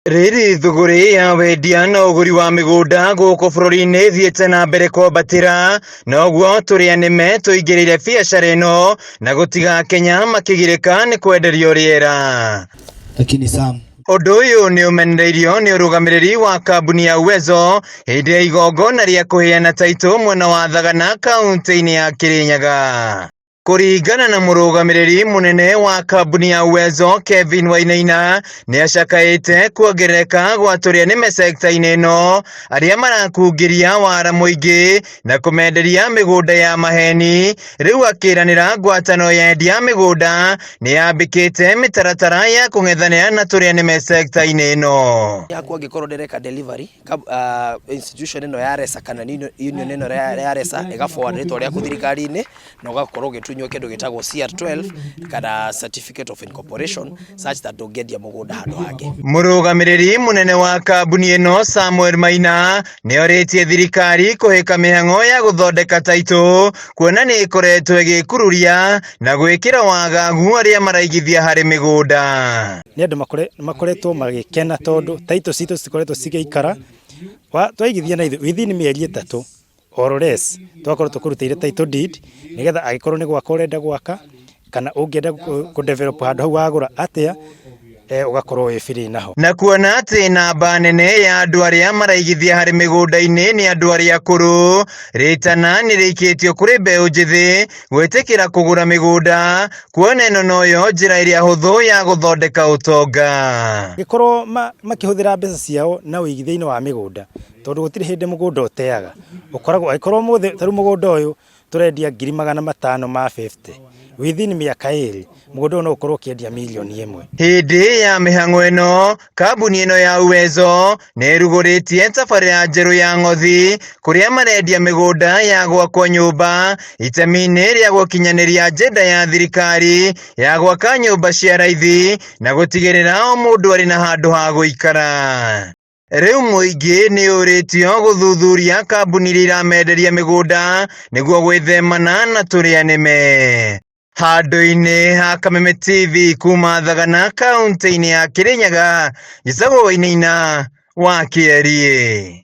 Rĩrĩ thũgũrĩ ya wendia na ũgũri wa mĩgũnda gũkũ bũrũri-inĩ ĩthiĩte na mbere kwambatĩra, noguo tũrĩa nĩme tũingĩrĩire biacara ĩno na gũtiga Kenya makĩgirĩka nĩ kwenderio rĩera. Lakini Sam Ũndũ ũyũ nĩ ũmenereirio nĩ ũrũgamĩrĩri wa kambuni ya Uwezo hĩndĩ ya igongona rĩa kũheana taitũ mwena wa Thagana kaunti-inĩ ya Kirinyaga. Kũringana na mũrũgamĩrĩri mũnene wa kambuni ya Uwezo Kevin Wainaina nĩ acakaĩte kuongerereka gwa tũrĩa nĩme sekta-inĩ ĩno arĩa marakungĩria wara mũingĩ na kũmenderia mĩgũnda ya maheni. Rĩu akĩranĩra ngwatanĩro ya endia a mĩgũnda nĩ yambĩkĩte mĩtaratara ya kũng'ethanĩra na tũrĩa nĩme sekta-inĩ ĩno. Yaku angĩkorwo ndĩreka delivery institution ĩno ya RESA kana union ĩno ya RESA ĩga forward rĩtwa rĩaku thirikari-inĩ na ũgakorwo ũgĩtunywo kĩndũ gĩtagwo CR12 kana certificate of incorporation such that ndũngĩendia mũgũnda handũ hangĩ. Mũrũgamĩrĩri mũnene wa kambuni ĩno Samuel Maina nĩ orĩtie thirikari kũhĩka mĩhang'o ya gũthondeka taitũ kuona nĩ ĩkoretwo ĩgĩkururia na gwĩkĩra wagagu arĩa maraigithia harĩ mĩgũnda. Nĩ andũ makoretwo magĩkena tondũ taitũ citũ cikoretwo cigĩikara, twaigithia na ithuĩ within mĩeri 3 or less tũgakorwo tũkũrutĩire title deed nĩgetha angĩkorwo nĩ gwaka ũrenda gwaka kana ũngĩenda kũ develop handũ hau wagũra atĩa, ũgakorwo wĩ free naho. Na kuona atĩ namba nene ya andũ arĩa maraigithia harĩ mĩgũnda-inĩ nĩ andũ arĩa akũrũ, rĩtana nĩ rĩikĩtio kũrĩ mbeũ njĩthĩ gwĩtĩkĩra kũgũra mĩgũnda kuona ĩno noyo njĩra ĩrĩa hũthũ ya gũthondeka ũtonga. Angĩkorwo makĩhũthĩra mbeca ciao na ũigithia-inĩ wa mĩgũnda, tondũ gũtirĩ hĩndĩ mũgũnda ũteaga, ũkoragwo angĩkorwo ũmũthĩ ta rĩu mũgũnda ũyũ tũrendia 550,000, within mĩaka 2 mũgũnda ũyũ no ũkorwo ũkĩendia mirioni 1. Hĩndĩ ya mĩhang'o ĩno, kambuni ĩno ya Uwezo nĩ ĩrugũrĩtie tabarĩra njerũ ya ng'othi kũrĩa marendia mĩgũnda ya gwakwo nyũmba itemi-inĩ rĩa gũkinyanĩria agenda ya thirikari ya gwaka nyũmba cia raithi na gũtigĩrĩra o mũndũ arĩ na handũ ha gũikara. Rĩu mũingĩ nĩ ũrĩtio gũthuthuria kambuni iria iramenderia mĩgũnda nĩguo gwĩthemana na tũrĩa nĩme. Handũ-inĩ ha Kameme TV kuma Thagana kaunti-inĩ ya Kirinyaga, njĩtagwo Wainaina wa Kĩeriĩ.